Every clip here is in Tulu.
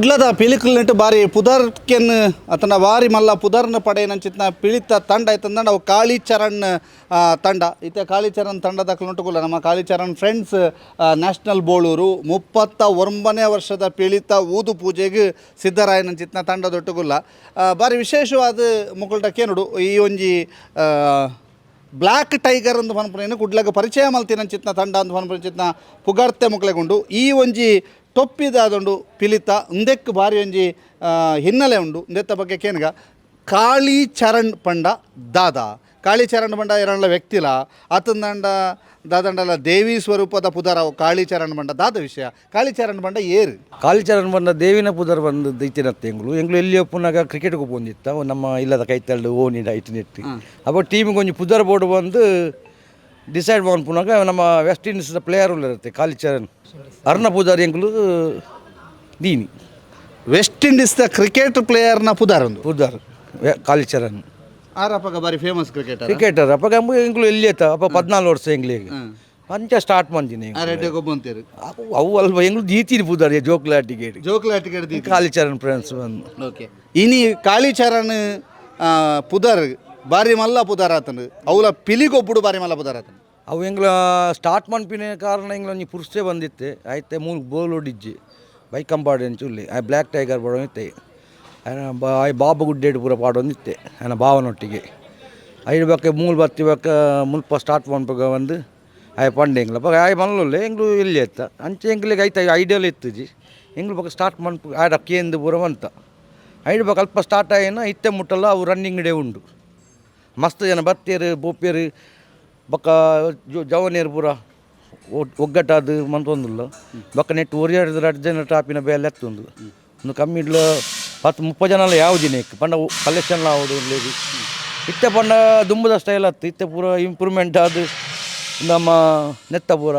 ಕುಡ್ಲದ ಪಿಲಿಕುಲ್ನೆಟ್ ಬಾರಿ ಪುದರ್ಕೆನ್ ಅತನ ಬಾರಿ ಮಲ್ಲ ಪುದರ್ನ ಪಡೆಯನಂಚಿತ್ನ ಪಿಳಿತ ತಂಡ ಐತಂದಂಡ ಅವು ಕಾಳಿಚರಣ್ ತಂಡ. ಇತ್ತೆ ಕಾಳಿಚರಣ್ ತಂಡದ ನೊಟ್ಟುಗುಲ್ಲ ನಮ್ಮ ಕಾಳಿಚರಣ್ ಫ್ರೆಂಡ್ಸ್ ನ್ಯಾಷನಲ್ ಬೋಳೂರು 39ನೇ ವರ್ಷದ ಪಿಳಿತ ಊದು ಪೂಜೆಗೆ ಸಿದ್ಧರಾಯನಂಚಿತ್ನ ತಂಡದೊಟ್ಟುಗುಲ್ಲ. ಬಾರಿ ವಿಶೇಷವಾದ ಮುಕುಲ್ಟ ಕೇನುಡು ಈ ಒಂಜಿ ಬ್ಲ್ಯಾಕ್ ಟೈಗರ್ ಅಂದ್ ಪನ್ಪುನೇನು ಕುಡ್ಲಗ ಪರಿಚಯ ಮಲ್ತಿನಂಚಿತ್ನ ತಂಡ ಅಂದ್ ಪನ್ಪುನಂಚಿತ್ನ ಪುಗರ್ತೆ ಮುಕ್ಲೆಗುಂಡು. ಈ ಒಂಜಿ ಟೊಪ್ಪಿದಾದುಂಡು ಪಿಲಿತ ಉಂದೆಕ್ ಬಾರಿ ಒಂಜಿ ಹಿನ್ನೆಲೆ ಉಂಡು. ಉಂದೆತ್ತ ಬಗ್ಗೆ ಕೇನ್ಗ ಕಾಳಿಚರಣ್ ಪಂಡ ದಾದಾ, ಕಾಳಿಚರಣ್ ಪಂಡ ಎರಣ್ಲ ವ್ಯಕ್ತಿಲ ಆತಂದಂಡ ದಾದಂಡಲ ದೇವಿ ಸ್ವರೂಪದ ಪುದರ ಕಾಳಿಚರಣ್ ಪಂಡ ದಾದ ವಿಷಯ, ಕಾಳಿಚರಣ್ ಪಂಡ ಏರು? ಕಾಳಿಚರಣ್ ಪಂಡ ದೇವಿನ ಪುದರ್ ಬಂದು ದೈತಿನತ್ತೆ. ಎಂಗ್ಲು ಎಂಗ್ಲು ಎಲ್ಲಿ ಒಪ್ಪುನಾಗ ಕ್ರಿಕೆಟ್ಗೆ ಪೋಂದಿತ್ತ ನಮ್ಮ ಇಲ್ಲದ ಕೈತಲ್ಡು ಓನಿಡ ಐಟ್ ನೆಟ್ಟು. ಅಪ್ಪ ಟೀಮಿಗೆ ಒಂಜಿ ಪುದರ್ ಬೋರ್ಡ್ ಬಂದು ಡಿಸೈಡ್ ಮನ್ಪುನಾಗ ನಮ್ಮ West Indies player ಇರುತ್ತೆ ಕಾಳಿಚರಣ್ ಅರ್ನ ಪುದರ್ ಎಂಗ್ಲು ದೀನಿ. West Indies the cricket ಪ್ಲೇಯರ್ನ ಪುದರ್ ಒಂದು ಪುದರ್ ಕಾಳಿಚರಣ್. ಆರಪ್ಪಗ ಬಾರಿ famous cricketer. Cricketer. ಅಪ್ಪ ಎಂಗ್ಲು ಎಲ್ಲಿ ಆತ ಅಪ್ಪ 14 ವರ್ಷ ಎಂಗ್ಲಿಗೆ ಅಂಚ ಸ್ಟಾರ್ಟ್ ಮಂದಿನಿ. ರೆಡ್ಡಿ ಗೊಬ್ಬಂತೀರು. ಅವು ಅಲ್ಪ ಎಂಗ್ಲು ದೀತೀನಿ ಪುದರ್ ಜೋಕ್ಲಾಟಿಗೆ. ಜೋಕ್ಲಾಟಿಗೆ. ಕಾಳಿಚರಣ್ ಫ್ರೆಂಡ್ಸ್ ಬಂದು. ಓಕೆ, ಇನಿ ಕಾಳಿಚರಣ್ ಪುದರ್ ಬಾರಿ ಮಲ್ಲ ಪುದರ್ ಆತನು, ಅವಲ ಪಿಲಿಗೊಬ್ಬುಡು ಬಾರಿ ಮಲ್ಲ ಪುದರ್ ಆತನು. ಅವು ಎಂಗ್ಲ ಸ್ಟಾರ್ಟ್ ಮನ್ಪಿನ ಕಾರಣ ಎಂಗ್ಲ ಒಂಜಿ ಪುರ್ಸೆ ಬಂದಿತ್ತೆ ಆಯ್ತೆ ಮೂಲು ಬೋಲ್ ಹೊಡಿಜ್ಜಿ ಬೈಕಂಪಾಡಿ ಅಂಚುಲ್ಲಿ ಆ ಬ್ಲ್ಯಾಕ್ ಟೈಗರ್ ಪಾಡೊಂದಿತ್ತೆ. ಆಯ್ನ ಆಯ್ ಬಾಬು ಗುಡ್ಡೇಡು ಪೂರ ಪಾಡೊಂದಿತ್ತೆ ಆಯ್ನ ಭಾವನೊಟ್ಟಿಗೆ. ಐದು ಬೊಕ್ಕ ಮೂಲು ಬತ್ತಿ ಬೊಕ್ಕ ಮುಲ್ಪ ಸ್ಟಾರ್ಟ್ ಮನ್ಪುಗ ಬಂದು ಆಯ್ ಪಂಡೆ ಎಂಗ್ಲ ಬೊಕ್ಕ ಆಯ್ ಮಲ್ಲುಲ್ಲೆ ಎಂಗ್ಲು ಇಲ್ಲಿ ಎತ್ತ ಅಂಚೆ ಎಂಗ್ಲಿಗೆ ಐತ ಐಡಿಯಲ್ ಇತ್ತುಜಿ. ಎಂಗ್ಲು ಬೊಕ್ಕ ಸ್ಟಾರ್ಟ್ ಮನ್ಪು ಆಡ ಕೇಂದು ಪೂರ ಬಂತ. ಐದು ಬೊಕ್ಕ ಅಲ್ಪ ಸ್ಟಾರ್ಟ್ ಆಯಿನ ಇತ್ತೆ ಮುಟ್ಟಲ್ಲ ಅವು ರನ್ನಿಂಗ್ ಡೇ ಉಂಡು. ಮಸ್ತ್ ಜನ ಬತ್ತೇರು ಬೋಪೇರು ಬೊಕ್ಕ ಜವನೇರು ಪೂರ ಒಗ್ಗಟ್ಟಾದ ಮಂತೊಂದುಲ್ಲ. ಬೊಕ್ಕ ನೆಟ್ ಒರಿಯರ್ದು ರಡ್ಡ್ ಜನ ಟಾಪಿನ ಬೇಲೆ ಎತ್ತುಂದು ಒಂದು ಕಮ್ಮಿ ಇಡ್ಲ 10-30 ಜನ ಎಲ್ಲ ಯಾವ ದಿನಕ್ಕೆ ಪಂಡ ಕಲೆಕ್ಷನ್ ಆವಡು ಇರ್ಲೇದು. ಇತ್ತೆ ಪಂಡ ದುಂಬುದ ಸ್ಟೈಲ್ ಅತ್ತು ಇತ್ತೆ ಪೂರ ಇಂಪ್ರೂವ್ಮೆಂಟ್ ಆದ್ ನಮ್ಮ ನೆತ್ತ ಪೂರ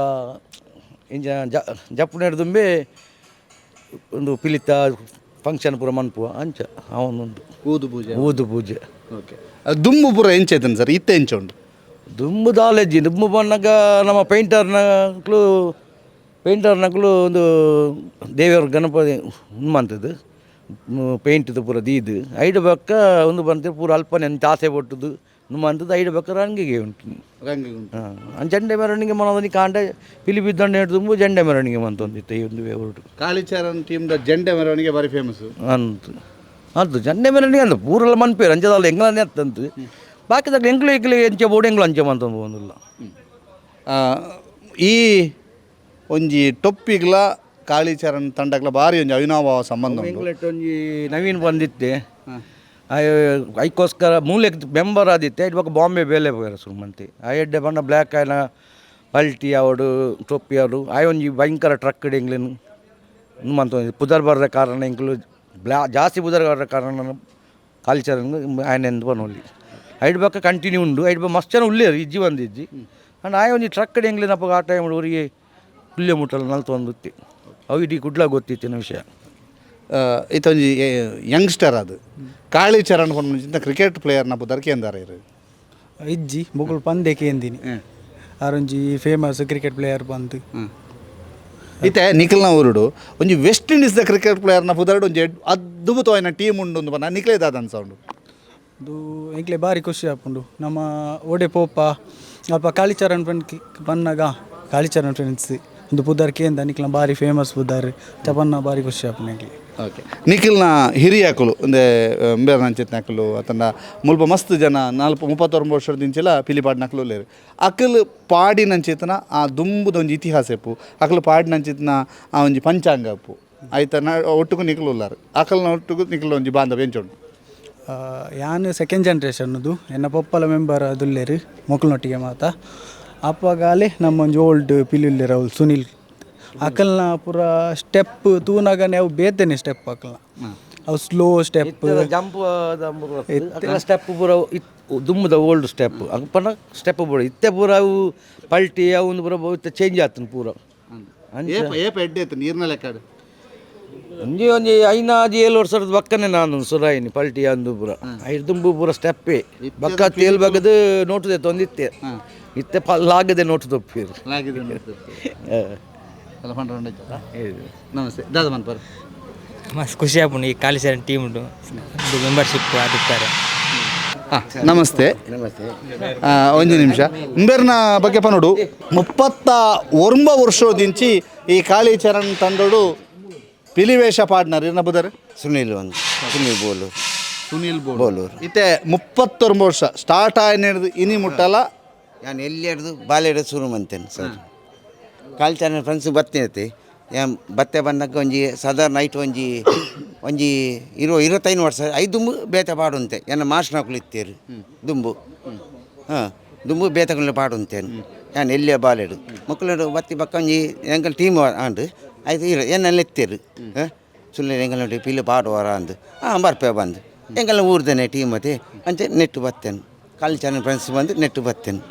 ಇಂಚ ಜಪ್ಪುನೇರು ದುಂಬೆ ಒಂದು ಪಿಲಿತ ಫಂಕ್ಷನ್ ಪೂರ ಮನ್ಪುವ ಅಂಚ ಅವನೊಂದು. ಊದು ಪೂಜೆ. ಊದು ಪೂಜೆ. ಓಕೆ, ದುಂಬು ಪೂರ ಎಂಚ ಐತನ್ ಸರ್, ಇತ್ತೆ ಎಂಚ ಉಂಡು? ದುಂಬು ದಾಲೆಜ್ಜಿ. ದುಂಬು ಬಂದಾಗ ನಮ್ಮ ಪೇಂಟರ್ನಕ್ಲು ಪೇಂಟರ್ನಕ್ಲು ಒಂದು ದೇವರ ಗಣಪತಿ ಉನ್ಮಂತದ್ದು ಪೇಂಟ್ದು ಪೂರ ದೀದು ಐಡು ಬೊಕ್ಕ ಒಂದು ಬಂತು ಪೂರ ಅಲ್ಪನೆ ಅಂಚ ಆಸೆ ಪಟ್ಟುದು ನುಮ್ಮಂತದ್ದು. ಐಡು ಬೊಕ್ಕ ರಂಗಿಗೆ ಉಂಟು. ರಂಗಿಗೆ ಉಂಟು. ಹಾಂ, ಜಂಡೆ ಮೆರವಣಿಗೆ ಮನೋದನಿ ಕಾಂಡೆ ಪಿಲಿ ಬಿದ್ದಂಡೆ ದುಂಬು ಜಂಡೆ ಮೆರವಣಿಗೆ ಮಂತೊಂದಿತ್ತು ಈ ಒಂದು ಊರು. ಕಾಳಿಚರಣ್ ಟೀಮ್ the ಜೆಂಡೆ ಮೆರವಣಿಗೆ ಬಾರಿ ಫೇಮಸ್. ಅಂತು ಅದು ಜಂಡೆ ಮೆರವಣಿಗೆ ಅಂತ ಪೂರೆಲ್ಲ ಮನ್ಪೇರು ಅಂಚದಲ್ಲ ಎಂಗ್ಲನೇ ಅತ್ತಂತು. ಬಾಕಿದಾಗ ಎಂಕ್ಲು ಎಂಕ್ಲು ಎಂಚ ಬೋಡು ಎಂಗ್ಲು ಅಂಚ ಮಂತೊಂದು ಒಂದಿಲ್ಲ. ಈ ಒಂಜಿ ಟೊಪ್ಪಿಗ್ಲ ಕಾಳಿಚರಣ್ ತಂಡಗ್ಲ ಬಾರಿ ಒಂಜಿ ಅವಿನಾಭಾವ ಸಂಬಂಧ ಉಂಟು. ಎಂಗ್ಲೆಟ್ ಒಂಜಿ ನವೀನ್ ಬಂದಿತ್ತೆ ಐಕೋಸ್ಕರ ಮೂಲೆಕ್ ಮೆಂಬರ್ ಆದಿತ್ತೆ. ಐಟ್ ಬೊಕ್ಕ ಬಾಂಬೆ ಬೇಲೆ ಪೋಯೆರ್ ಸುಮ್ಮಂತೆ. ಆ ಎಡ್ಡೆ ಪಂಡ ಬ್ಲ್ಯಾಕ್ ಆಯ್ನ ಪಲ್ಟಿ ಆವಡು ಟೊಪ್ಪಿ ಆವಡು ಆಯ್ ಒಂಜಿ ಭಯಂಕರ ಟ್ರಕ್ ಎಂಗ್ಲೆನ್ ಮಂತೊಂದು ಪುದರ್ ಬರ್ರ ಕಾರಣ ಎಂಕ್ಲು ಬ್ಲಾ ಜಾಸ್ತಿ ಪುದರ್ ಬರ್ರ ಕಾರಣ ಕಾಲಿಚರಣ್ ಆಯ್ನೆಂದು ಪನೊಲಿ. ಐಟ್ ಬೊಕ್ಕ ಕಂಟಿನ್ಯೂ ಉಂಡು. ಐಟ್ ಬೊಕ್ಕ ಮಸ್ತ್ ಜನ ಉಲ್ಲೇರು ಇಜ್ಜಿ ಬಂದಿಜ್ಜಿ. ಅಂಡ್ ಆಯ್ ಒಂಜಿ ಟ್ರಕ್ ಎಂಗ್ಲೆನ್ ಅಪ್ಪಗ ಆ ಟೈಮ್ ಊರಿಗೆ ಪುಲ್ಯ ಮುಟ್ಟಲ ನಲ್ತೊಂದಿತ್ತೆ. ಅವು ಇಡೀ ಕುಡ್ಲ ಗೊತ್ತಿತ್ತಿನ ವಿಷಯ. ಇತ್ತೊಂಜಿ ಯಂಗ್ಸ್ಟರ್ ಅದು ಕಾಳಿಚರಣ್ ಪನ್ಪುನಂಚಿನ ಕ್ರಿಕೆಟ್ ಪ್ಲೇಯರ್ನ ಪುದರ್ ಕೇಂದಾರ ಇರು? ಇಜ್ಜಿ, ಮೊಕುಲು ಪಂದೆ ಕೇಂದಿನಿ ಆರೊಂಜಿ famous cricket player ಪಂದ್. ಇತ್ತೆ ನಿಖಲ್ನ ಊರುಡು ಒಂಜಿ West Indies the cricket ಪ್ಲೇಯರ್ನ ಪುದರ್ಡ್ ಒಂಜಿ ಅದ್ಭುತವಾಯಿನ ಟೀಮ್ ಉಂಡು ಅಂದ್ ಪನ್ನ ನಿಕ್ಲೆ ದಾದ ಅನ್ಸೌಂಡು? ಅದು ಎಂಕ್ಲೆ ಬಾರಿ ಖುಷಿ ಆಪುಂಡು. ನಮ್ಮ ಓಡೆ ಪೋಪ ಅಲ್ಪ ಕಾಳಿಚರಣ್ ಫ್ರೆಂಡ್ ಪನ್ನಗ ಕಾಳಿಚರಣ್ ಫ್ರೆಂಡ್ಸ್ ಒಂದು ಪುದರ್ ಕೇಂದ ನಿಕ್ಲ ಬಾರಿ ಫೇಮಸ್ ಪುದರ್ ಚಪನ್ನ ಬಾರಿ ಖುಷಿ ಆಪುಂಡು ಎಂಕ್ಲೆ. ಓಕೆ, ನಿಖಿಲ್ನ ಹಿರಿಯಾಕುಲು ಒಂದೇ ಅಂಬೇರ್ನಂಚಿತ್ನಕುಲು ಅತಂಡ ಮುಲ್ಪ ಮಸ್ತ್ ಜನ ನಾಲ್ಕು 39 ವರ್ಷದಿಂಚಿಲ ಪಿಲಿಪಾಡ್ನಕುಲು ಉಲ್ಲೇರು. ಅಕಲ್ ಪಾಡಿನಂಚಿತನ ಆ ದುಂಬುದ ಒಂಜಿ ಇತಿಹಾಸ ಇಪ್ಪು, ಅಕಲ್ ಪಾಡಿನಂಚಿತನ ಆ ಒಂಜಿ ಪಂಚಾಂಗ ಇಪ್ಪು. ಐತ ಒಟ್ಟುಗು ನಿಖಿಲ್ ಉಲ್ಲಾರು, ಅಕಲ್ನ ಒಟ್ಟುಗು ನಿಖಿಲ್ ಒಂಜಿ ಬಾಂಧವ್ಯ ಎಂಚುಂಡು? ಯಾನ್ ಸೆಕೆಂಡ್ ಜನ್ರೇಷನ್ದು. ಎನ್ನ ಪೊಪ್ಪಲ ಮೆಂಬರ್ ಅದುಲ್ಲೇರು ಮೊಕಲ್ನೊಟ್ಟಿಗೆ ಮಾತ. ಅಪ್ಪಗಾಲೆ ನಮ್ಮ ಒಂಜಿ ಓಲ್ಡ್ ಪಿಲಿ ಉಲ್ಲೇರು ಅವ್ಲು ಸುನಿಲ್. ಅಕಲ್ನ ಪೂರ ಸ್ಟೆಪ್ ತೂನಗನೆ ಅವು ಬೇತೆನೆ ಸ್ಟೆಪ್ ಅಕಲ್ನ, ಅವು slow step. Jump step ಪೂರ ದುಮ್ಮದ ಓಲ್ಡ್ ಸ್ಟೆಪ್ ಅಪ್ಪನ ಸ್ಟೆಪ್ ಪೂರ ಇತ್ತೆ ಪೂರ ಅವು ಪಲ್ಟಿ ಅವು ಒಂದು ಪೂರ ಇತ್ತೆ ಚೇಂಜ್ ಆತನ ಪೂರ ಅಂಚ. ಏಪ ಏಪ ಎಡ್ಡೆ ಇತ್ತು ನೀರ್ನ ಲೆಕ್ಕಡ್? ಒಂಜಿ ಒಂಜಿ ಐನಾಜಿ ಏಳು ವರ್ಷದ ಬಕ್ಕನೆ ನಾನು ಸುರಾಯಿನಿ ಪಲ್ಟಿ ಅಂದು ಪೂರ ಐದು ದುಂಬು ಪೂರ ಸ್ಟೆಪ್ಪೇ ಬಕ್ಕ ತೇಲ್ ಬಗ್ಗದು ನೋಟುದೆ ತೊಂದಿತ್ತೆ. ಇತ್ತೆ ಪಲ್ಲಾಗದೆ ನೋಟು ತೊಪ್ಪಿರು. ನಮಸ್ತೆ ದಾದ ಮನ್ಪರ್. ಮಸ್ತ್ ಖುಷಿ ಆಪುಂಡು ಈ ಕಾಳಿಚರಣ್ ಟೀಮ್ ಉಂಡು ಮೆಂಬರ್ಶಿಪ್ ಆದಿತ್ತಾರೆ. ನಮಸ್ತೆ. ನಮಸ್ತೆ. ಒಂಜಿ ನಿಮಿಷ, ಉಂಬೆರ್ನ ಬಗ್ಗೆ ಪನೋಡು. 39 ವರ್ಷದಿಂಚಿ ಈ ಕಾಳಿಚರಣ್ ತಂಡೋಡು ಪಿಲಿವೇಷ ಪಾಡ್ನರ್ ಇರ್ನ ಬುದರ್? ಸುನೀಲ್, ಒಂದು ಸುನೀಲ್ ಬೋಲೂರ್. ಸುನೀಲ್. ಬೋಲೂರ್. ಇತ್ತೆ 39 ವರ್ಷ ಸ್ಟಾರ್ಟ್ ಆಯ್ನ ಇನಿ ಮುಟ್ಟಲ. ನಾನು ಎಲ್ಲಿ ಹಿಡ್ದು ಬಾಲ್ಯದ ಶುರು ಮಂತೇನೆ ಸರ್. ಕಾಲ್ಚಾನ ಫ್ರೆಂಡ್ಸ್ ಬತ್ತೇನೆ. ಯಾನ್ ಬತ್ತೆ ಬಂದಾಗ ಒಂಜಿ ಸಾಧಾರಣ ನೈಟ್ ಒಂಜಿ ಒಂಜಿ 25 ವರ್ಷ I ದುಂಬು ಬೇತೆ ಪಾಡುಂತೆ. ಎನ್ನ ಮಾಸ್ನಕುಲು ಇತ್ತೇರು ದುಂಬು. ಹಾಂ, ದುಂಬು ಬೇತಕುಲು ಪಾಡುಂತೇನೆ ಯಾನ್ ಎಲ್ಲಿಯ ಬಾಲೆಡು ಮಕ್ಕಳು ಬತ್ತಿ ಬಕ್ಕ ಒಂಜಿ ಎಂಕಲ್ ಟೀಮ್ ಆಂಡ್ ಆಯ್ತು. ಇರು ಎನ್ನೆಲ್ಲ ಎತ್ತೇರು ಹಾಂ ಸುಳ್ಳೆ ಎಂಕಲ್ ಪಿಲ್ಲು ಪಾಡುವಾರ ಅಂದು. ಹಾಂ, ಬರ್ಪೆ ಬಂದು ಎಂಕಲ್ನ ಊರ್ದೇನೆ ಟೀಮ್ ಅದೇ ಅಂಚೆ ನೆಟ್ಟು ಬತ್ತೇನೆ. ಕಾಲು ಚಾನಲ್ ಫ್ರೆಂಡ್ಸ್ ಬಂದು ನೆಟ್ಟು ಬತ್ತೇನೆ.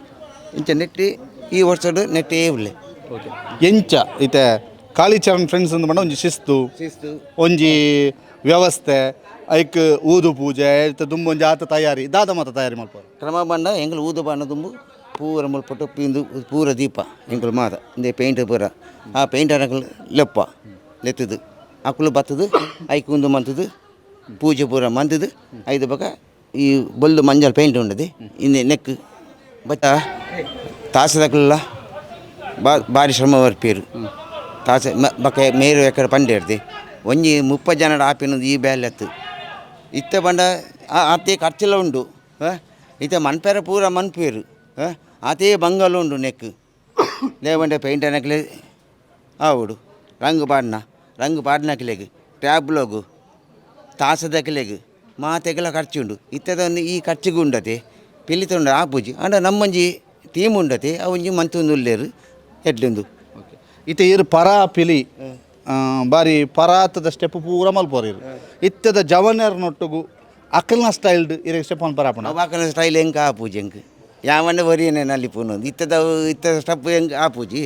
ಇಂಚ ನೆಟ್ಟಿ ಈ ವರ್ಷಡು ನೆಟ್ಟೇ ಉಲ್ಲೆ. ಎಂಚ ಇತ್ತೆ ಕಾಳಿಚರಣ್ ಫ್ರೆಂಡ್ಸ್ ಅಂದ್ ಪಂಡ ಒಂಜಿ ಶಿಸ್ತು. ಶಿಸ್ತು. ಒಂಜಿ ವ್ಯವಸ್ಥೆ, ಐಕ್ ಊದು ಪೂಜೆ ಇತ್ತೆ ದುಂಬು ಒಂಜಿ ಆತ ತಯಾರಿ ದಾದ ಮಾತ ತಯಾರಿ ಮಲ್ಪರು? ಕ್ರಮ ಬಂಡ ಎಂಕಲ್ ಊದು ಬಾಣ ದುಂಬು ಪೂರ ಮುಲ್ಪಟ್ಟು ಪಿಂದು ಪೂರ ದೀಪ ಎಂಕಲ್ ಮಾತ ಇಂದೇ ಪೇಂಟ್ ಪೂರ ಆ ಪೇಂಟ್ ಅಕಲ್ ಲೆಪ್ಪ ಲೆತ್ತದು ಅಕುಲು ಬತ್ತದು ಐಕ್ ಉಂದು ಮಂತದು ಪೂಜೆ ಪೂರ ಮಂತದು ಐದು ಬಕ ಈ ಬೊಲ್ದು ಮಂಜಲ್ ಪೇಂಟ್ ಉಂಡದು ಇಂದೆ ನೆಕ್ ಬತ್ತ ತಾಸದಕಲ್ಲ ಬಾ ಭಾರಿ ಶ್ರಮ ಬರ್ಪೇರು ತಾಸೆ ಬಕ ಮೇರು ಎಕಡೆ ಪಂಡೇರ್ದೆ ಒಂಜಿ 30 ಜನಡ ಆಪಿನದು ಈ ಬ್ಯಾಲೆತ್ತು ಇತ್ತೆ ಬಂಡ ಆತೆ ಖರ್ಚೆಲ್ಲ ಉಂಡು. ಇತ್ತೆ ಮನ್ಪೇರ ಪೂರ ಮನ್ಪೇರು ಆತೇ ಬಂಗಾಲ ಉಂಡು ನೆಕ್ ಲೇವಂಡೆ ಪೇಂಟ್ అనಕಲೆ ಆವಡು ರಂಗ್ ಪಾಡ್ನ ರಂಗ್ ಪಾಡ್ನಕ್ಲೆಗ್ ಟ್ಯಾಬ್ಲೋಗು ತಾಸದಕ್ಲೆಗ್ ಮಾತೆಗೆಲ್ಲ ಖರ್ಚು ಉಂಡು. ಇತ್ತೆದ ಒಂದು ಈ ಖರ್ಚಿಗೆ ಉಂಡತೆ ಪಿಲಿತುಂಡು ಆಪುಜಿ. ಅಂಡ ನಮ್ಮೊಂಜಿ ಟೀಮ್ ಉಂಡತೆ ಅವೊಂಜಿ ಮಂತೊಂದು ಉಲ್ಲೇರು ಎಡ್ಲುಂದು. ಇತ್ತೆ ಇರು ಪರಾ ಪಿಲಿ ಬಾರಿ ಪರಾತದ ಸ್ಟೆಪ್ ಪೂರ ಮಲ್ಪೋರು ಇರು. ಇತ್ತೆದ ಜವನರ್ನೊಟ್ಟುಗು ಅಕಲ್ನ ಸ್ಟೈಲ್ಡ್ ಇರೆಗ್ ಸ್ಟೆಪ್ ಮಲ್ಪರ ಆಪುಂಡ? ಅವಾಕನ ಸ್ಟೈಲ್ ಎಂಕ ಆಪುಜಿ. ಎಂಕ್ ಯಾವಣ್ಣ ಒರಿಯನೆ ನಲ್ಲಿ ಪೂನೊಂದು ಇತ್ತದ ಇತ್ತ ಸ್ಟೆಪ್ ಎಂಕ್ ಆಪುಜಿ.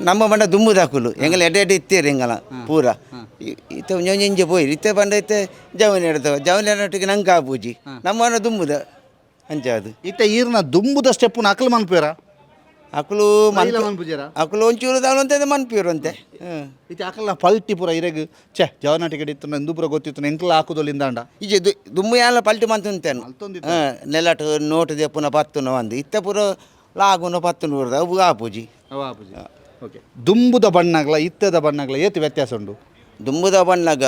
ನಮ್ಮ ಬಂಡ ದುಂಬುದಾಕುಲು ಎಂಗಲ ಎಡೆ ಎಡೆ ಇತ್ತೇರು ಎಂಗಲ ಪೂರ ಇತ್ತ ಒಂಜೊಂಜೆ ಪೋಯಿ. ಇತ್ತೆ ಬಂಡ ಇತ್ತೆ ಜವನ ಎಡ್ತವ ಜವನ ಒಟ್ಟಿಗೆ ನಂಗೆ ಆಪುಜಿ. ನಮ್ಮ ದುಂಬುದ ಅಂಚ ಅದು. ಇತ್ತೆ ಈರ್ನ ದುಂಬುದ ಸ್ಟೆಪ್ ಅಕಲ್ ಮನ್ಪೇರ? ಅಕುಲು ಮನ್ ಮನ್ಪುಜೇರ? ಅಕುಲು ಒಂಚೂರು ದಾವಂತೆ ಮನ್ಪಿರು ಅಂತೆ. ಹ್ಮ್. ಇತ್ತೆ ಅಕಲ್ನ ಪಲ್ಟಿ ಪೂರ ಇರೆಗ್ ಛೆ ಜವನಾಟಿಗೆ ಇತ್ತು ಎಂದು ಪೂರ ಗೊತ್ತಿತ್ತು ಎಂಕಲ ಹಾಕುದೊಲಿಂದಾಂಡ? ಇಜೆ ದುಮ್ಮು ಯಾಲ ಪಲ್ಟಿ ಮಂತುಂತೇನು. ಮಲ್ತೊಂದಿತ್ತು. ನೆಲಟ್ ನೋಟು ದೆಪ್ಪುನ ಪತ್ತುನ ಒಂದು ಇತ್ತೆ ಪೂರ ಲಾಗುನ ಪತ್ತುನ ಪೂರ ಅವು ಆಪುಜಿ. ಓಕೆ, ದುಂಬುದ ಬಣ್ಣಗ್ಲ ಇತ್ತೆದ ಬಣ್ಣಗ್ಲ ಏತ್ ವ್ಯತ್ಯಾಸ ಉಂಡು? ದುಂಬುದ ಬಣ್ಣಗ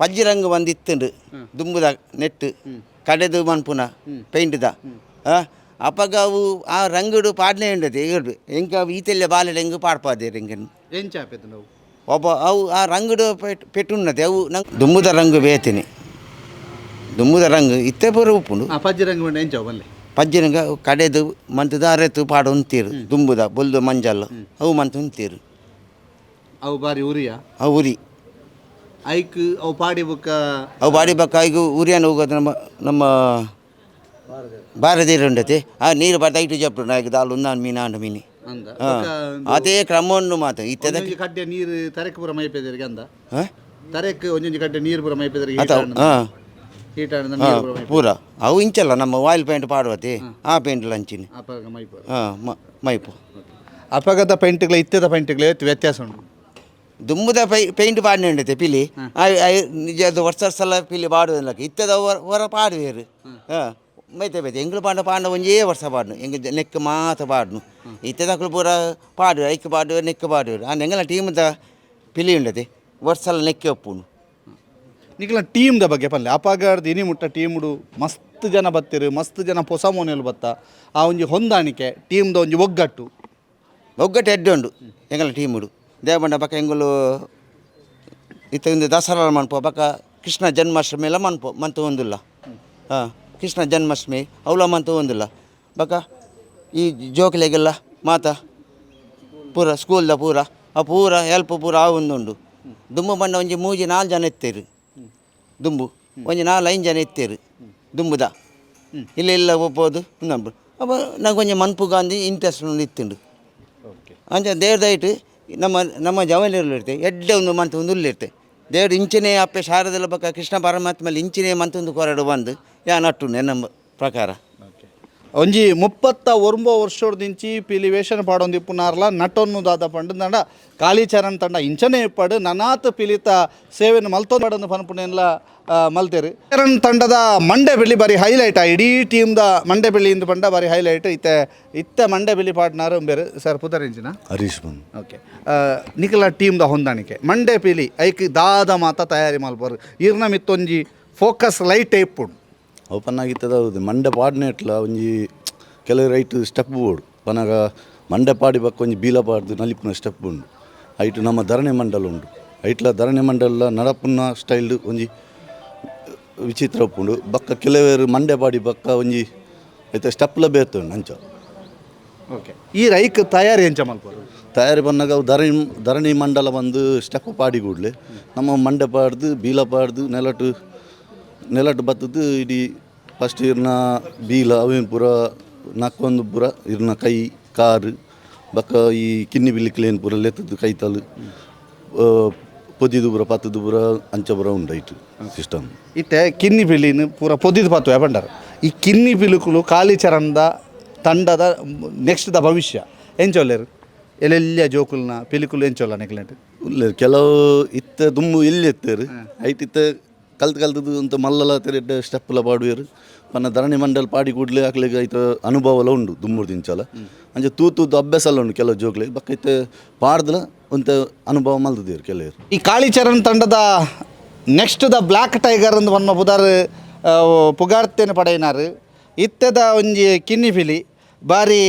ಪಜ್ಜಿ ರಂಗು ಬಂದು ಇತ್ತುಂಡು. ದುಂಬುದ ನೆಟ್ಟು ಕಡೆದು ಮನ್ಪುನ ಪೇಂಟ್ದ ಅಪಗ ಅವು ಆ ರಂಗುಡು ಪಾಡ್ನೆ ಉಂಡತೆ. ಎಂಕ ಅವು ಈತೆಲ್ಲ ಬಾಲೆಡ್ ಎಂಗ್ ಪಾಡ್ಪಾದೇರು ಎಂಕನ್. ಎಂಚ ಆಪೇತು ನಾವು? ಒಬ್ಬ ಅವು ಆ ರಂಗುಡು ಪೆಟ್ಟುನ್ನತೆ ಅವು ನಂಗೆ ದುಂಬುದ ರಂಗು ಬೇತಿನಿ. ದುಂಬುದ ರಂಗು ಇತ್ತೆ ಪೂರ ಉಪ್ಪುಂಡು. ಪಜ್ಜಿ ರಂಗು ಬಣ್ಣ ಎಂಚ ಬಲ್ಲೆ? ಪಜ್ಜಿ ರಂಗ ಕಡೆದು ಮಂತದ ಅರೆತು ಪಾಡೊಂತೀರು. ದುಂಬುದ ಬೊಲ್ದು ಮಂಜಲ್ ಅವು ಮಂತುಂತೀರು. ಅವು ಬಾರಿ ಉರಿಯ? ಅವು ಉರಿ. ಐಕ್ ಅವು ಪಾಡಿ ಬುಕ್ಕ? ಅವು ಬಾಡಿ ಬಕ್ಕ ಈಗ ಉರಿಯನ್ ಹೋಗೋದು. ನಮ್ಮ ನಮ್ಮ ಬಾರದೇರು ಉಂಡತೆ. ಆ ನೀರು ಬರ್ತಾ ಇಟ್ಟು ಜಪ್ಪು ನಾಯಿಗೆ ದಾಲ್ ಉಂದಾನ್ ಮೀನು ಆಂಡ ಮೀನಿ. ಅಂದ. ಹಾ. ಅದೇ ಕ್ರಮ ಉಂಡು ಮಾತು ಇತ್ತದ. ಒಂಜೊಂಜಿ ಕಡ್ಡೆ ನೀರು ತರೆಕ್ ಪೂರ ಮೈಪೆದರಿಗೆ ಅಂದ? ಹಾ? ತರೆಕ್ ಒಂಜೊಂಜಿ ಕಡ್ಡೆ ನೀರು ಪೂರ ಮೈಪೆದರಿಗೆ. ಅತ ಹಾಂ. ಹೀಟ್ ಆಂಡ ಹಾಂ. ನೀರು ಪೂರ ಮೈಪೆ. ಪೂರ ಅವು ಇಂಚಲ್ಲ ನಮ್ಮ ಆಯಿಲ್ ಪೇಂಟ್ ಪಾಡುವತೆ ಆ ಪೇಂಟ್ ಲಂಚಿನಿ. ಅಪಗ ಮೈಪು. ಹಾಂ, ಮೈಪು. ಅಪಗದ ಪೇಂಟ್ಗಳ ಇತ್ತೆದ ಪೇಂಟ್ಗಳ ಏತ್ ವ್ಯತ್ಯಾಸ ಉಂಟು? ದುಂಬುದ ಪೇಂಟ್ ಪಾಡ್ನೆ ಉಂಡತೆ ಪಿಲಿ ನಿಜ ಅದು ವರ್ಷ ವರ್ಷ ಪಿಲಿ ಪಾಡುವುದಿಲ್ಲ. ಇತ್ತದ ಹೊರ ಪಾಡುವೇರು. ಹಾಂ, ಮೈತೆ ಬೈತೆ ಎಂಗ್ಲು ಪಾಂಡ ಪಾಂಡ ಒಂಜೇ ವರ್ಷ ಪಾಡ್ನು. ಎಂಗ್ ನೆಕ್ ಮಾತ ಪಾಡ್ನು. ಇತ್ತೆದಕ್ಲು ಪೂರ ಪಾಡುವ ಐಕ್ ಪಾಡುವ ನೆಕ್ ಪಾಡುವರು. ಆ ಎಂಗಲ ಟೀಮ್ದ ಪಿಲಿ ಉಂಡತೆ ವರ್ಷಲ ನೆಕ್ಕೆ ಒಪ್ಪುನು. ನಿಕ್ಲ ಟೀಮ್ದ ಬಗ್ಗೆ ಪಲ್ಲೆ. ಅಪಗಾರ್ದು ಇನಿ ಮುಟ್ಟ ಟೀಮ್ಡು ಮಸ್ತ್ ಜನ ಬತ್ತಿರು, ಮಸ್ತ್ ಜನ ಪೊಸ ಮೋನೆಲು ಬತ್ತ. ಆ ಒಂಜಿ ಹೊಂದಾಣಿಕೆ, ಟೀಮ್ದ ಒಂಜಿ ಒಗ್ಗಟ್ಟು? ಒಗ್ಗಟ್ಟು ಎಡ್ಡೆ ಉಂಡು ಎಂಗಲ ಟೀಮುಡು. ದೇವಬಂಡ ಬಕ್ಕ ಎಂಗುಲು ಇತ್ತ ಒಂದು ದಸರಾ ಮನ್ಪು ಬಕ್ಕ ಕೃಷ್ಣ ಜನ್ಮಾಷ್ಟಮಿ ಎಲ್ಲ ಮನ್ಪು ಮಂತು ಒಂದುಲ್ಲ. ಹಾಂ, ಕೃಷ್ಣ ಜನ್ಮಾಷ್ಟಮಿ ಅವಲ ಮಂತು ಒಂದುಲ್ಲ. ಬಕ್ಕ ಈ ಜೋಕುಲೆಗೆಲ್ಲ ಮಾತ ಪೂರ ಸ್ಕೂಲ್ದ ಪೂರ ಆ ಪೂರ ಹೆಲ್ಪ್ ಪೂರ ಆ ಒಂದುಂಡು. ದುಂಬು ಬಂಡ ಒಂಜಿ ಮೂಜಿ ನಾಲ್ಕು ಜನ ಇತ್ತೇರು. ದುಂಬು ಒಂಜಿ ನಾಲ್ ಐದು ಜನ ಇತ್ತೇರು ದುಂಬುದ. ಇಲ್ಲ ಇಲ್ಲ ಒಪ್ಪೋದು ನಂಬು ಅಪ್ಪ ನಂಗೆ ಒಂಜಿ ಮನ್ಪು ಗಾಂಧಿ ಇಂಟ್ರೆಸ್ಟ್ ಒಂದು ಇತ್ತುಂಡು. ಅಂಚ ದೇವ್ರ ದಯಟು ನಮ್ಮ ನಮ್ಮ ಜವನಿರ್ಲು ಇರ್ತೆ ಎಡ್ಡೆ ಒಂದು ಮಂತ್ ಒಂದು ಉಲ್ಲಿರ್ತೆ. ದೇವ್ರು ಇಂಚಿನೇ ಅಪ್ಪೆ ಶಾರದೆಲ್ಲ ಬಕ್ಕ ಕೃಷ್ಣ ಪರಮಾತ್ಮಲ್ಲಿ ಇಂಚಿನೇ ಮಂತ್ ಒಂದು ಕೊರಡು ಬಂದು ಯಾ ನಟ್ಟು ನಮ್ಮ ಪ್ರಕಾರ. ಒಂಜಿ 39 ವರ್ಷೊಡ್ದಿಂಚಿ ಪಿಲಿ ವೇಷನ ಪಾಡೊಂದು ಇಪ್ಪುನಾರ್ಲ ನಟೊನ್ನು ದಾದ ಪಂಡಂಡ ಕಾಳಿಚರಣ್ ತಂಡ ಇಂಚನೇ ಇಪ್ಪಡು ನನಾತ್ ಪಿಲಿತ ಸೇವೆಯನ್ನು ಮಲ್ತೊಂದು ಪನ್ಪುನೆಲ್ಲ ಮಲ್ತೇರು. ಚರಣ್ ತಂಡದ ಮಂಡೆ ಬೆಳಿ ಬಾರಿ ಹೈಲೈಟ್, ಆ ಇಡೀ ಟೀಮ್ದ ಮಂಡೆ ಬೆಳಿ ಇಂದು ಪಂಡ ಬಾರಿ ಹೈಲೈಟ್. ಇತ್ತೆ ಇತ್ತೆ ಮಂಡೆ ಬೆಳಿ ಪಾಡ್ನಾರು ಬೇರೆ ಸರ್ ಪುದರಿಂಚಿನ ಹರೀಶ್ ಬಂದು. ಓಕೆ, ನಿಕಲ ಟೀಮ್ದ ಹೊಂದಾಣಿಕೆ ಮಂಡೆ ಪಿಲಿ ಐಕ್ ದಾದ ಮಾತ ತಯಾರಿ ಮಲ್ಪರು ಇರ್ನ ಮಿತ್ತೊಂಜಿ ಫೋಕಸ್ ಲೈಟ್ ಇಪ್ಪುಂಡು. ಅವು ಪನ್ನಾಗಿತ್ತದ ಹೌದು ಮಂಡೆ ಪಾಡ್ನೆ ಇಟ್ಲ ಒಂಜಿ ಕೆಲವು ರೈಟ್ ಸ್ಟೆಪ್ ಬೋಡು ಪನಗ ಮಂಡೆ ಪಾಡಿ ಬಕ್ಕ ಒಂಜಿ ಬೀಲ ಪಾಡ್ದು ನಲಿಪುನ ಸ್ಟೆಪ್ ಉಂಡು. ಐಟು ನಮ್ಮ ಧರಣಿ ಮಂಡಲ ಉಂಡು, ಐಟ್ಲ ಧರಣಿ ಮಂಡಲ ನಡಪುನ ಸ್ಟೈಲ್ ಒಂಜಿ ವಿಚಿತ್ರ ಉಪ್ಪುಂಡು. ಬಕ್ಕ ಕೆಲವೇರು ಮಂಡೆ ಪಾಡಿ ಬಕ್ಕ ಒಂಜಿ ಐತ ಸ್ಟೆಪ್ಲ ಬೇತುಂಡು ಅಂಚ. ಓಕೆ, ಈ ರೈಕ್ ತಯಾರಿ ಎಂಚ ಮಲ್ಪರು? ತಯಾರಿ ಬಂದಾಗ ಅವು ಧರಣಿ ಧರಣಿ ಮಂಡಲ ಬಂದು ಸ್ಟೆಪ್ ಪಾಡಿ ಕೂಡಲೇ ನಮ್ಮ ಮಂಡೆ ಪಾಡ್ದು ಬೀಲ ಪಾಡ್ದು ನೆಲಟು ನೆಲಟು ಬತ್ತದ್ದು ಇಡೀ ಫಸ್ಟ್ ಇರ್ನ ಬೀಲ ಅವೇನು ಪೂರ ನಕ್ಕೊಂದು ಪೂರ ಇರ್ನ ಕೈ ಕಾರು ಬಕ್ಕ ಈ ಕಿನ್ನಿ ಬಿಲ್ಲಿಕ್ಲೇನು ಪೂರ ಲೆತ್ತದ್ದು ಕೈತಲು ಪೊದಿದು ಪೂರ ಪತ್ತದು ಪೂರ ಅಂಚ ಪೂರ ಉಂಡು ಐಟು ಸಿಸ್ಟಮ್. ಇತ್ತೆ ಕಿನ್ನಿ ಪಿಲಿನ ಪೂರ ಪೊದಿದು ಪತ್ತುವೆ ಪಂಡರ್. ಈ ಕಿನ್ನಿ ಪಿಲುಕುಲು ಕಾಳಿಚರಣದ ತಂಡದ ನೆಕ್ಸ್ಟ್ the ಭವಿಷ್ಯ ಎಂಚೊಲ್ಲೇರು? ಎಲ್ಲೆಲ್ಲ ಜೋಕುಲ್ನ ಪಿಲಿಕುಲು ಎಂಚೊಲ್ಲ ನೆಕ್ಲೆಂಟ್? ಉಲ್ಲೇರು ಕೆಲವು ಇತ್ತ ದುಮ್ಮು ಎಲ್ಲಿ ಎತ್ತೇರು ಐಟ್ ಇತ್ತ ಕಲ್ತು ಕಲ್ತದ್ದು ಅಂತ ಮಲ್ಲಲ ತೆರೆಡ್ಡ ಸ್ಟೆಪ್ಲ ಪಾಡುವೆರು. ಪನ್ನ ಧರಣಿ ಮಂಡಲ ಪಾಡಿ ಕೂಡಲೇ ಅಕ್ಲೆಗ್ ಐತ ಅನುಭವಲ ಉಂಡು ದುಮ್ಮುರ್ದು ಇಂಚಲ ಅಂಚ ತೂ ತೂತು ಅಭ್ಯಾಸ ಎಲ್ಲ ಉಂಡು ಕೆಲವು ಜೋಕ್ಲೆ ಬಕ್ಕ ಇತ್ತ ಪಾಡ್ದಲ ಒಂತ ಅನುಭವ ಮಲ್ತದೇರು ಕೆಲವರು. ಈ ಕಾಳಿಚರಣ್ ತಂಡದ next the black tiger ಅಂದ್ ಪನ್ಮ ಪುದಾರ್ ಪುಗಾರ್ತೇನೆ ಪಡೆಯಿನಾರು. ಇತ್ತೆದ ಒಂಜಿ ಕಿನ್ನಿ ಪಿಲಿ ಬಾರಿ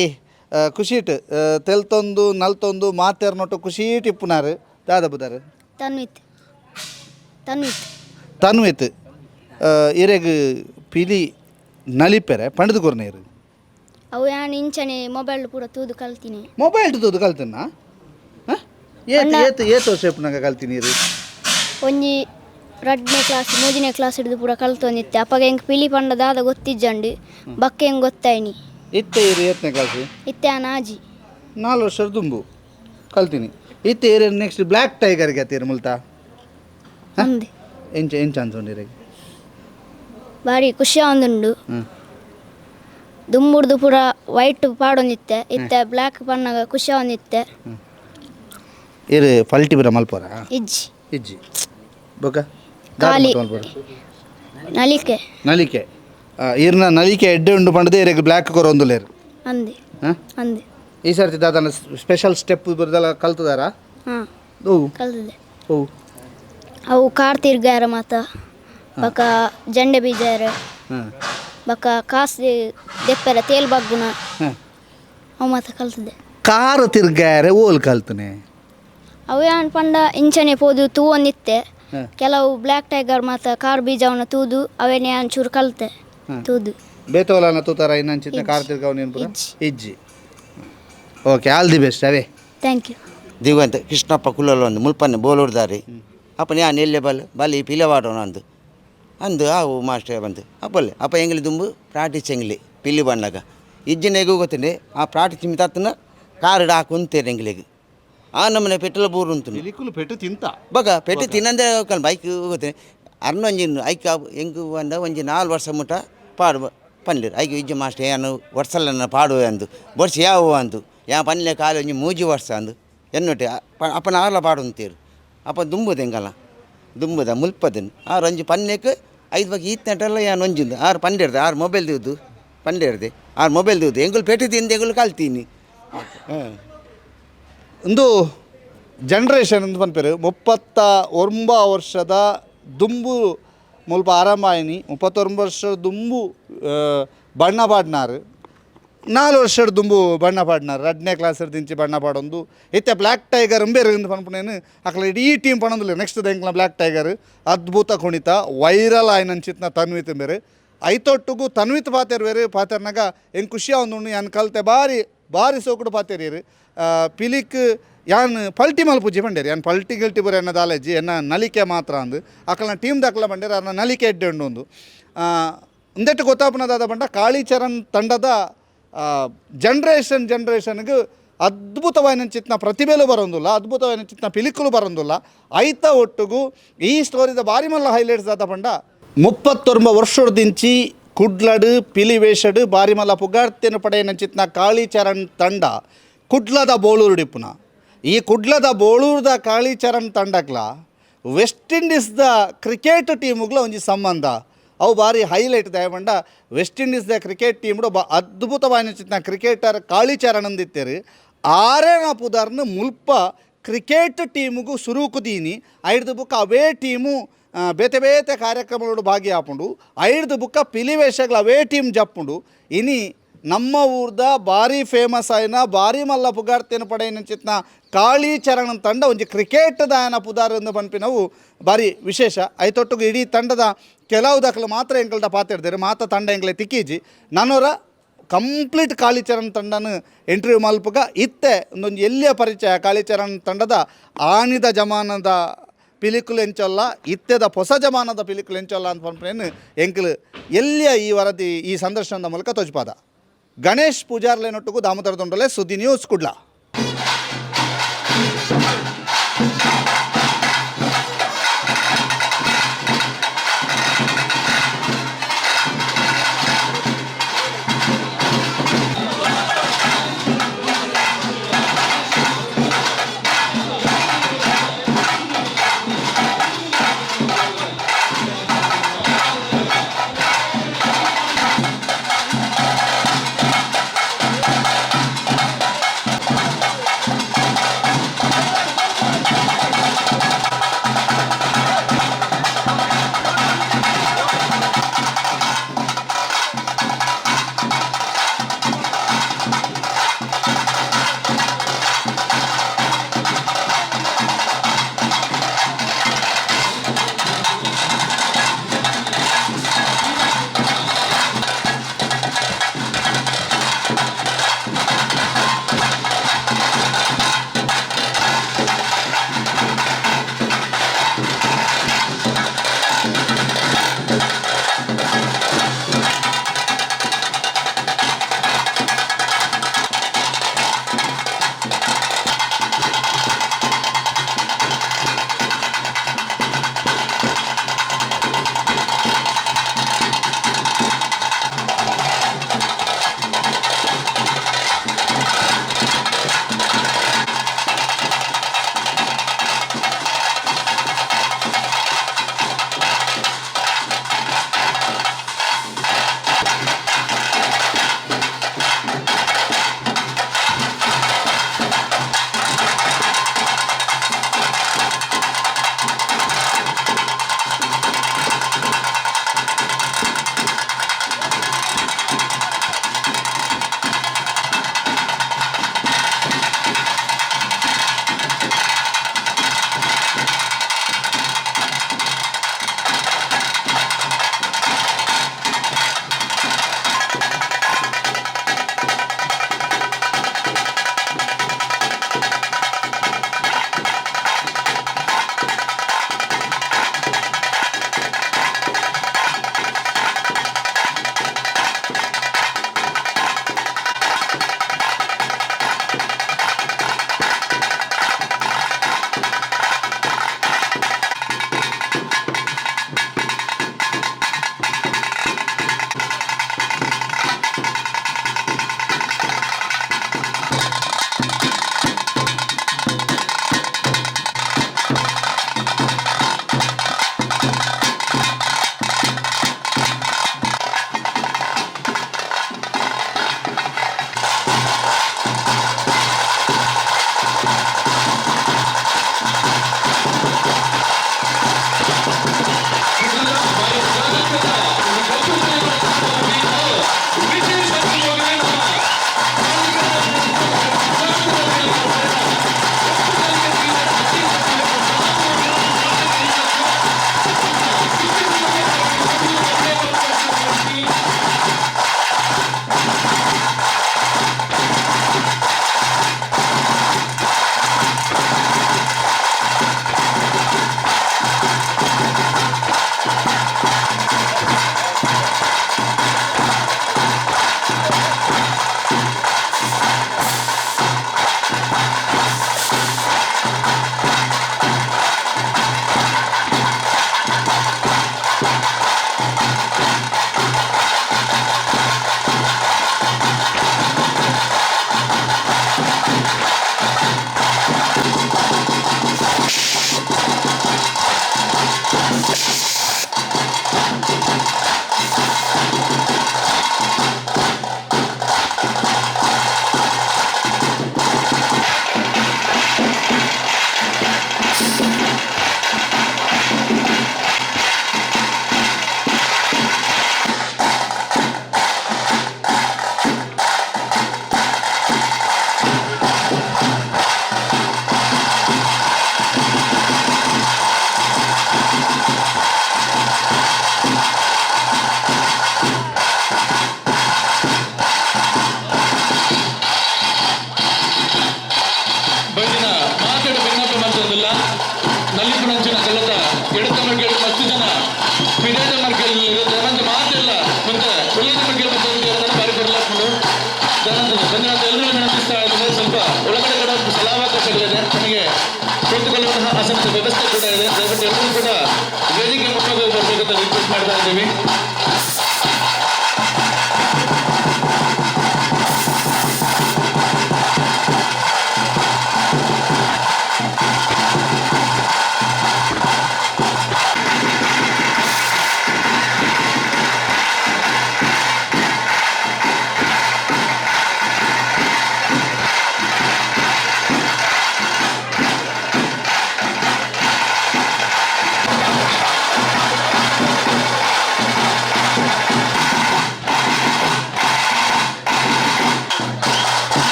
ಖುಷಿಟ್ ತೆಲ್ತೊಂದು ನಲ್ತೊಂದು ಮಾತೆರ್ನೊಟ್ಟು ಖುಷೀಟ್ ಇಪ್ಪುನಾರು. ದಾದ ಪುದಾರ್? ತನ್ವಿತ್. ತನ್ವಿತ್. ತನ್ವಿತ್, ಇರೆಗ್ ಪಿಲಿ ನಲಿಪೆರೆ ಪಂಡ್ದು ಕೊರ್ನೇರು? ಅವು ಯಾನ್ ಇಂಚನೆ ಮೊಬೈಲ್ ಪೂರ ತೂದು ಕಲ್ತೀನಿ. ಮೊಬೈಲ್ ತೂದು ಕಲ್ತನ್ನ? ಏತ್ ಏತ್ ಏತ್ ವರ್ಷ ಇಪ್ಪುನಾಗ ಕಲ್ತಿನೀರು? ಒಂಜಿ ರಡ್ಡನೇ ಕ್ಲಾಸ್ ಮೂಜನೇ ಕ್ಲಾಸ್ ಹಿಡಿದು ಪೂರ ಕಲ್ತೊಂದಿತ್ತೆ. ಅಪ್ಪಗ ಎಂಕ್ ಪಿಲಿ ಪಂಡ ದಾದ ಗೊತ್ತಿಜ್ಜಂಡು, ಬಕ್ಕ ಹೆಂಗೆ ಗೊತ್ತಾಯ್ನಿ. ಇತ್ತೆ ಇರು ಏತ್ನೇ ಕ್ಲಾಸ್? ಇತ್ತೆ ಆನ್ ಆಜಿ. 4 ವರ್ಷ ದುಂಬು ಕಲ್ತೀನಿ. ಇತ್ತೆ ಏರ್ ನೆಕ್ಸ್ಟ್ ಬ್ಲ್ಯಾಕ್ ಟೈಗರ್ಗೆ ಅತ್ತೀರು ಮುಲ್ತ? ಅಂದೆ. ಎಂಚ ಎಂಚ ಅನ್ಸೊಂಡಿರೆಗ್? ಬಾರಿ ಖುಷಿ ಆವೊಂದುಂಡು. ದುಂಬುಡ್ದು ಪೂರ ವೈಟ್ ಪಾಡೊಂದಿತ್ತೆ, ಇತ್ತೆ ಬ್ಲ್ಯಾಕ್ ಪನ್ನಗ ಖುಷಿ ಆವೊಂದಿತ್ತೆ. ಇರು ಫಲ್ಟಿ ಬರ ಮಲ್ಪೋರ? ಇಜ್ಜಿ. ಇಜ್ಜಿ ಬೊಕ? ಖಾಲಿ. ನಲಿಕೆ. ನಲಿಕೆ. ಇರ್ನ ನಲಿಕೆ ಎಡ್ಡೆ ಉಂಡು ಪಂಡದೆ ಇರೆಗ್ ಬ್ಲ್ಯಾಕ್ ಕೊರೊಂದುಲೇರು? ಅಂದೆ. ಹಾಂ. ಅಂದೆ. ಈ ಸರ್ತಿ ದಾದನ ಸ್ಪೆಷಲ್ ಸ್ಟೆಪ್ ಬರದಲ್ಲ ಕಲ್ತದಾರ? ಹಾಂ. ಓ. ಕಲ್ತದೆ. ಓ. ಅವು ಕಾರ್ ತಿರ್ಗಾರ ಮಾತ, ಬಕ ಜಂಡೆ ಬೀಜಾರ, ಹಾಂ ಬಕ ಕಾಸು ದೆಪ್ಪರ ತೇಲ್ ಬಗ್ಗುನ, ಅವು ಮಾತ ಕಲ್ತದೆ. ಕಾರ್ ತಿರ್ಗಾರೆ ಓಲ್ ಕಲ್ತನೆ? ಅವು ಯಾನ್ ಪಂಡ ಇಂಚನೆ ಪೋದು ತೂವೊಂದಿತ್ತೆ. ಕೆಲವು ಬ್ಲ್ಯಾಕ್ ಟೈಗರ್ ಮಾತ ಕಾರ್ ಬೀಜವನ್ನ ತೂದು ಅವೇನೆ ಒಂಚೂರು ಕಲ್ತೆ ತೂದು. ಬೇತೋಲನ ತೂತಾರ ಇನ್ನಂಚಿತ್ತ ಕಾರ್ ತಿರ್ಗಾವ್ ನೆನ್ಪುರ? ಇಜ್ಜಿ. Okay, all the best away. Thank you. Diganta Krishnappa ಕುಲ್ಲಲ್ ಒಂದು ಮುಲ್ಪನ್ನೆ ಬೋಲೂರ್ದಾರಿ. ಅಪ್ಪ ನಾನು ಎಲ್ಲೆ ಬಲ್ ಬಲಿ ಪಿಲೆ ಅಂದು ಅಂದು ಆವು ಮಾಸ್ಟರ್ ಬಂದು ಅಪ್ಪಲ್ಲೆ ಅಪ್ಪ ಎಂಗ್ಲಿ ದುಂಬು ಪ್ರಾಕ್ಟೀಸ್ ಎಂಗ್ಲಿ ಪಿಲ್ಲಿ ಬಣ್ಣಗ ಇಜ್ಜಿನ ಎಗು ಗೊತ್ತುಂಡೆ. ಆ ಪ್ರಾಕ್ಟೀಸ್ ಮಿತ್ತತ್ತನ ಕಾರ್ ಹಾಕುಂತೇನೆ ಎಂಗ್ಲಿಗೆ ಆ ನಮ್ಮನೆ ಪೆಟ್ರೋಲ್ ಬೋರ್ ಉಂಟು. ಪಿಲಿಕುಲು ಪೆಟ್ಟು ತಿಂತ? ಬಗ ಪೆಟ್ಟು ತಿನ್ನಂದೆ ಬೈಕ್ ಗೊತ್ತೇನೆ ಅರ್ನೊಂಜಿ ಐಕ್ ಎಂಕು ಬಂದ ಒಂಜಿ 4 ವರ್ಷ ಮುಟ್ಟ ಪಾಡು ಪನ್ಲಿರು. ಐಕ್ ಇಜ್ಜಿ ಮಾಸ್ಟರ್ ಏನು ವರ್ಷಲನ್ನ ಪಾಡುವೆ ಅಂದು ವರ್ಷ ಯಾವ ಅಂದು ಯಾ ಪನ್ಲೆ ಕಾಲು ಒಂಜಿ ಮೂಜಿ ವರ್ಷ ಅಂದು ಎನ್ನೊಟ್ಟೆ ಅಪ್ಪನ ಆರ್ಲ ಪಾಡುಂತೇರು. ಅಪ್ಪ ದುಂಬುದು ಎಂಕಲ್ಲ ದುಂಬುದ ಮುಲ್ಪದನ್ ಆರು ಒಂಜಿ ಪನ್ನೆಕ್ ಐದು ಬಗ್ಗೆ ಈತ್ನೆಟಲ್ಲ ಯಾನ್ ಒಂಜಿಂದು ಆರು ಪಂಡೆರ್ದೆ ಆರು ಮೊಬೈಲ್ ದಿವ್ದು ಪಂಡೆರ್ದೆ ಆರು ಮೊಬೈಲ್ ದಿವ್ದು ಎಂಗುಲು ಪೆಟ್ಟು ತಿಂದು ಎಂಗುಲು ಕಲ್ತೀನಿ. ಹಾಂ. ಒಂದು ಜನ್ರೇಷನ್ ಅಂತ ಪನ್ಪೇರು 39 ವರ್ಷದ ದುಂಬು ಮುಲ್ಪ ಆರಂಭ ಆಯ್ನಿ. 39 ವರ್ಷದ ದುಂಬು ಬಣ್ಣ ಪಾಡ್ನಾರು, 4 ವರ್ಷದ ದುಂಬು ಬಣ್ಣ ಪಾಡ್ನಾರು, 2ನೇ ಕ್ಲಾಸ್ ದಿಂಚಿ ಬಣ್ಣ ಪಾಡೊಂದು ಇತ್ತೆ ಬ್ಲ್ಯಾಕ್ ಟೈಗರ್ ಅಂಬೇರು ಇಂದು ಪನ್ಪುನೇನು ಅಕ್ಲ ಇಡೀ ಟೀಮ್ ಪಣೊಂದುಲ್ಲೆ. ನೆಕ್ಸ್ಟ್ ಎಂಕ್ಲ ಬ್ಲ್ಯಾಕ್ ಟೈಗರ್ ಅದ್ಭುತ ಕುಣಿತ ವೈರಲ್ ಆಯ್ನಂಚಿತ್ನ ತನ್ವಿತ್ ಬೇರೆ ಐತೊಟ್ಟುಗು ತನ್ವಿತ್ ಪಾತೆರ್ ಬೇರೆ ಪಾತೆರ್ನಾಗ ಎಂಕ್ ಖುಷಿ ಆವೊಂದುಂಡು. ಯಾನ್ ಕಲ್ತೆ ಬಾರಿ ಬಾರಿ ಸೋಕುಡು ಪಾತೆರಿಯರು. ಪಿಲಿಕ್ ಯಾನ್ ಪಲ್ಟಿ ಮಲ್ಪುಜಿ ಪಂಡೇರು, ಯಾನ್ ಪಲ್ಟಿ ಗಿಲ್ಟಿ ಬರ ಎನ್ನ ದಾಲೇಜಿ ಎನ್ನ ನಲಿಕೆ ಮಾತ್ರ ಅಂದು ಅಕಲ್ನ ಟೀಮ್ ದಾಕಲ ಪಂಡೇರು ಅರ್ನ ನಲಿಕೆ ಎಡ್ಡೆ ಉಂಡು ಒಂದು ಉಂದೆಟ್ಟು ಗೊತ್ತಾಪುನದಾದ ಪಂಡ ಕಾಳಿಚರಣ್ ತಂಡದ ಜನ್ರೇಷನ್ ಜನ್ರೇಷನ್ಗೆ ಅದ್ಭುತವಾದ ಚಿತ್ನ ಪ್ರತಿಭೆಲು ಬರೋಂದಿಲ್ಲ, ಅದ್ಭುತವಾದ ಚಿತ್ನ ಪಿಲಿಕುಲು ಬರೋಂದಿಲ್ಲ. ಐತ ಒಟ್ಟುಗು ಈ ಸ್ಟೋರಿದ ಬಾರಿ ಮಲ್ಲ ಹೈಲೈಟ್ಸ್ ದಾದ ಪಂಡ 39 ವರ್ಷದಿಂಚಿ ಕುಡ್ಲಡು ಪಿಲಿವೇಶಡು ಬಾರಿಮಲ್ಲ ಪುಗಾರ್ತೆನು ಪಡೆಯನಂಚಿತ್ನ ಕಾಳಿಚರಣ್ ತಂಡ ಕುಡ್ಲದ ಬೋಳೂರುಡಿಪ್ಪುನ ಈ ಕುಡ್ಲದ ಬೋಳೂರುದ ಕಾಳಿಚರಣ್ ತಂಡಕ್ಲ ವೆಸ್ಟ್ ಇಂಡೀಸ್ದ ಕ್ರಿಕೆಟ್ ಟೀಮುಗ್ಲ ಒಂಜಿ ಸಂಬಂಧ. ಅವು ಭಾರಿ ಹೈಲೈಟ್ ದಯಪಂಡ ವೆಸ್ಟ್ ಇಂಡೀಸ್ದ ಕ್ರಿಕೆಟ್ ಟೀಮ್ಡು ಬ ಅದ್ಭುತವಾಯಿನ ಚಿತ್ನ ಕ್ರಿಕೆಟರ್ ಕಾಳಿಚರಣ್ ಅಂದಿತ್ತೇರು. ಆರೇನ ಪುದಾರ್ನ ಮುಲ್ಪ ಕ್ರಿಕೆಟ್ ಟೀಮುಗು ಸುರುಕು ದೀನಿ ಐಡ್ದು ಬುಕ್ಕ ಅವೇ ಟೀಮು ಬೇತೆ ಬೇತೆ ಕಾರ್ಯಕ್ರಮಗಳು ಭಾಗಿಯಾಪುಂಡು. ಐಡ್ದು ಬುಕ್ಕ ಪಿಲಿವೇಶಗಳ ಅವೇ ಟೀಮ್ ಜಪ್ಪುಂಡು. ಇನಿ ನಮ್ಮ ಊರ್ದ ಭಾರಿ ಫೇಮಸ್ ಆಯಿನ ಭಾರಿ ಮಲ್ಲ ಪುಗಾರ್ತೆನು ಪಡೆಯಿನ ಚಿತ್ನ ಕಾಳಿಚರಣ್ ತಂಡ ಒಂಜಿ ಕ್ರಿಕೆಟ್ ದಾಯನ ಪುದಾರ್ ಎಂದು ಪನ್ಪಿನವು ಭಾರಿ ವಿಶೇಷ. ಐತೊಟ್ಟುಗು ಇಡೀ ತಂಡದ ಕೆಲವು ದಾಖಲು ಮಾತ್ರ ಎಂಕಲ್ಡ ಪಾತಿರ್ತಾರೆ ಮಾತ ತಂಡ ಎಂಕ್ಲೆ ತಿಕ್ಕೀಜಿ. ನನೊರ ಕಂಪ್ಲೀಟ್ ಕಾಳಿಚರಣ್ ತಂಡನ ಇಂಟರ್ವ್ಯೂ ಮಲ್ಪುಗ ಇತ್ತೆ ಒಂದೊಂದು ಎಲ್ಲಿಯ ಪರಿಚಯ ಕಾಳಿಚರಣ್ ತಂಡದ ಆನಿದ ಜಮಾನದ ಪಿಲಿಕುಲು ಎಂಚೊಲ್ಲ ಇತ್ತೆದ ಹೊಸ ಜಮಾನದ ಪಿಲಿಕುಲು ಎಂಚೊಲ್ಲ ಅಂತ ಪನ್ಪುನೇನು ಎಂಕ್ಲು ಎಲ್ಲಿಯ ಈ ವರದಿ ಈ ಸಂದರ್ಶನದ ಮೂಲಕ ತೋಜ್ಪಾದ. ಗಣೇಶ್ ಪೂಜಾರ್ಲೆನೊಟ್ಟಿಗೂ ದಾಮೋದರ ದೊಂಡಲೆ, ಸುದ್ದಿ ನ್ಯೂಸ್, ಕುಡ್ಲ.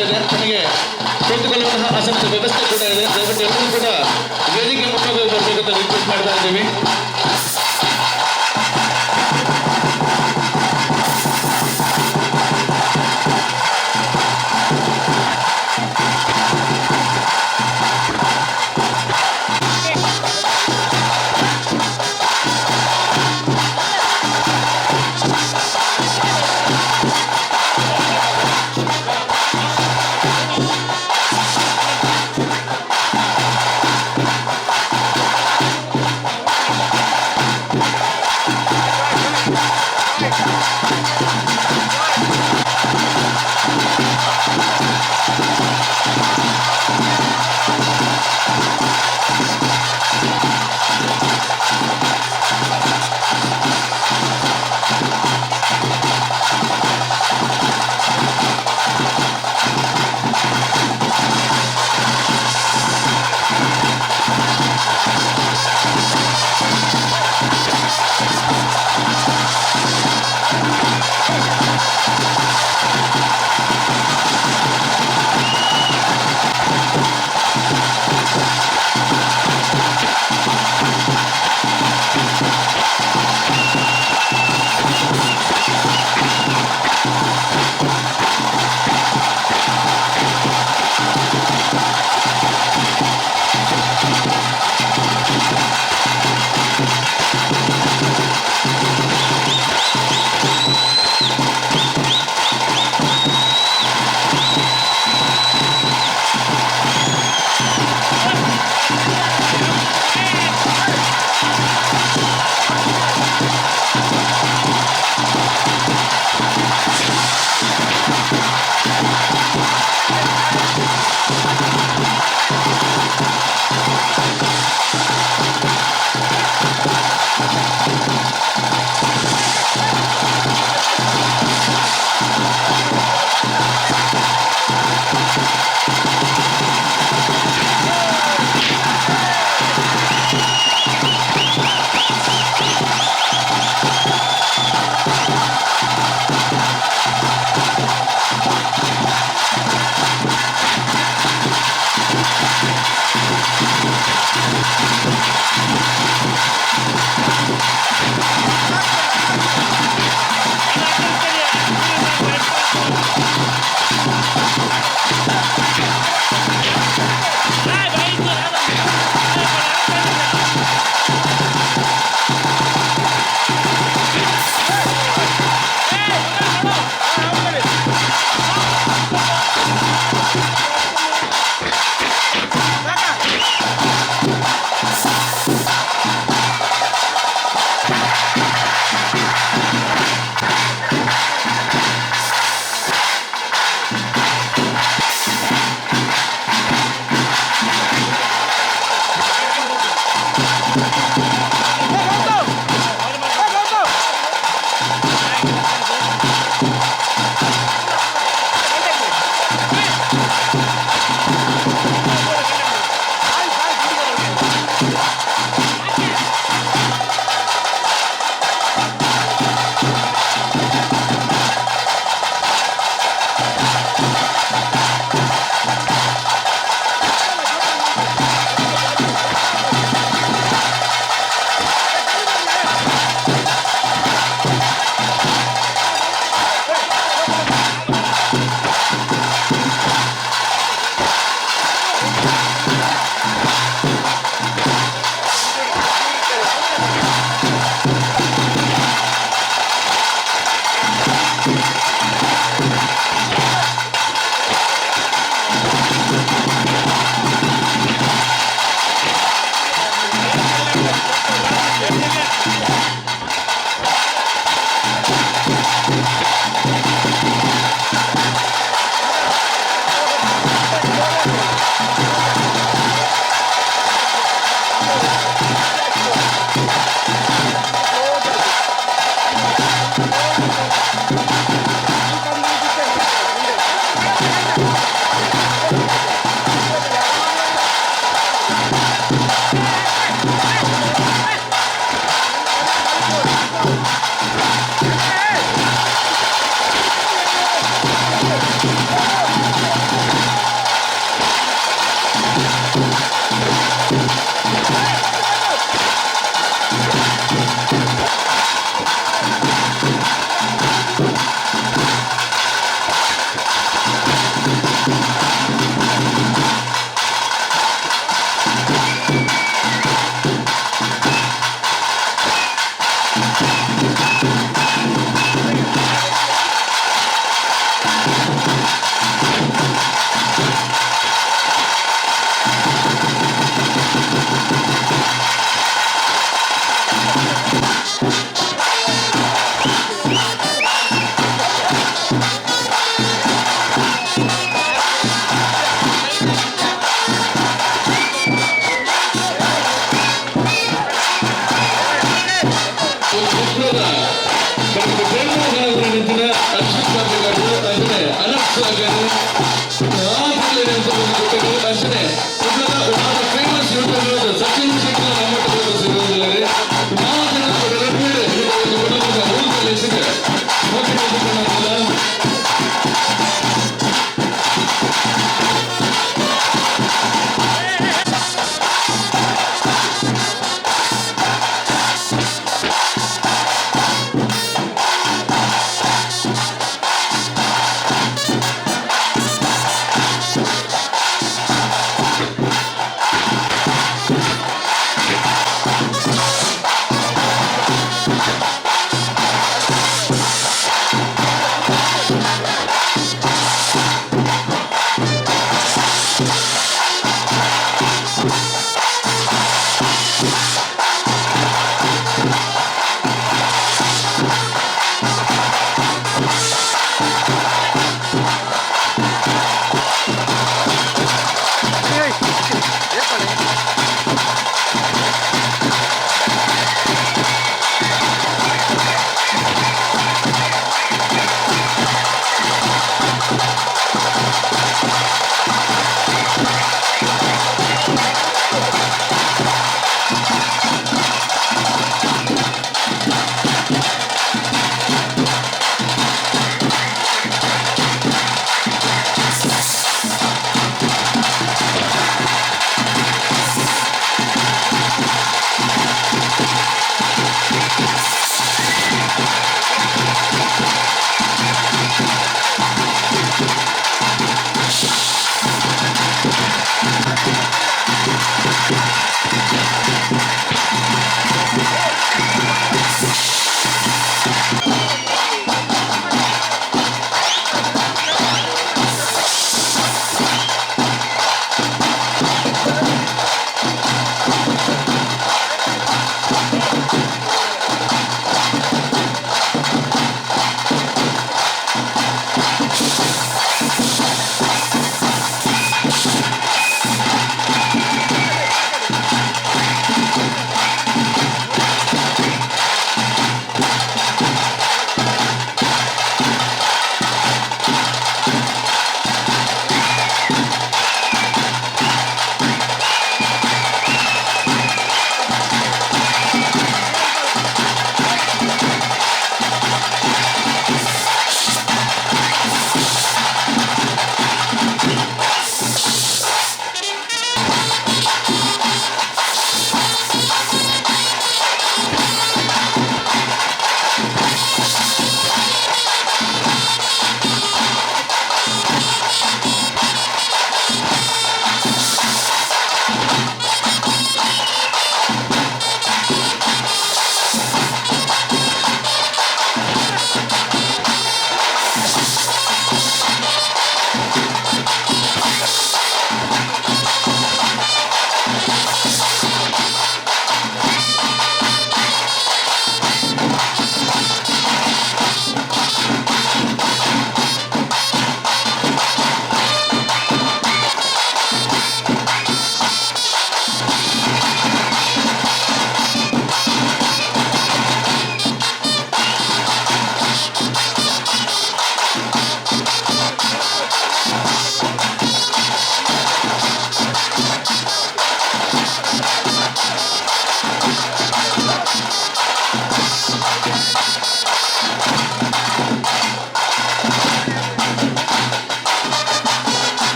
ಲಭ್ಯವಿದೆ. ತಮಗೆ ಕುಳಿತುಕೊಳ್ಳುವಂತಹ ಆಸನದ ವ್ಯವಸ್ಥೆ ಕೂಡ ಇದೆ. ದಯವಿಟ್ಟು ಎಲ್ಲರೂ ಕೂಡ ವೇದಿಕೆ ಮುಂಭಾಗ ಬರಬೇಕಂತ ರಿಕ್ವೆಸ್ಟ್ ಮಾಡ್ತಾ ಇದ್ದೀವಿ.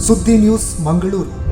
ಸುದ್ದಿ ನ್ಯೂಸ್ ಮಂಗಳೂರು.